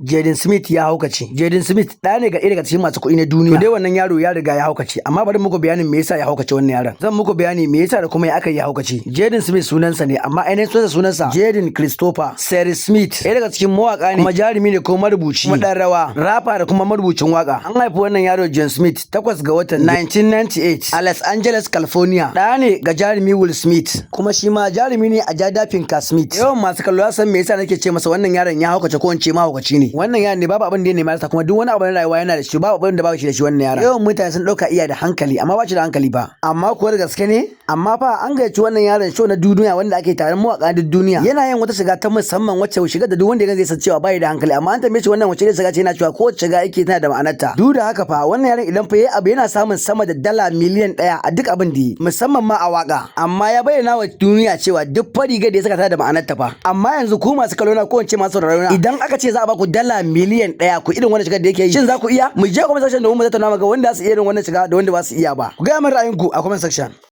Jaden Smith ya haukace. Jaden Smith ɗaya ne ga ɗaya daga cikin masu kuɗi na duniya. To dai wannan yaro ya riga ya haukace, amma bari muku bayanin me yasa ya haukace wannan yaron. Zan muku bayani me yasa da kuma ya aka yi ya haukace. Jaden Smith sunansa ne, amma ainihin sunansa Jaden Christopher Seri Smith. Ɗaya daga cikin mawaka ne, kuma jarumi ne, ko marubuci, kuma ɗan rawa, rapper da kuma marubucin waka. An haifi wannan yaro Jaden Smith 8 ga watan 1998 a Los Angeles, California. Ɗaya ne ga jarumi Will Smith, kuma shi ma jarumi ne a Jada Pinkett Smith. Yawan masu kallo ya san me yasa nake ce masa wannan yaron ya haukace, ko in ce mahaukaci ne. Wannan yaron ne babu abin da ya nema rasa, kuma duk wani abu na rayuwa yana da shi, babu abin da babu shi da shi wannan yaron. Yawan mutane sun ɗauka iya da hankali, amma ba shi da hankali ba. Amma kuwa da gaske ne, amma fa an gayyaci wannan yaron show na duniya wanda ake taron mawaƙa duk duniya. Yana yin wata shiga ta musamman wacce shiga da duk wanda ya zai san cewa bai da hankali, amma an tambaye shi wannan wace shiga ce, yana cewa kowace shiga yake tana da ma'anarta. Duk da haka fa, wannan yaron idan fa yayi abu yana samun sama da dala miliyan 1 a duk abin da yi, musamman ma a waka. Amma ya bayyana wa duniya cewa duk fa rigar da ya saka tana da ma'anarta fa. Amma yanzu ku masu kallo na, ko in ce masu sauraro na, idan aka ce za a baku dala miliyan 1 ku irin wannan shigar da yake yi, shin za ku iya? Mu je comment section domin mu tattauna ga wanda za su iya irin wannan shiga da wanda ba su iya ba. Ku gaya min ra'ayinku a comment section.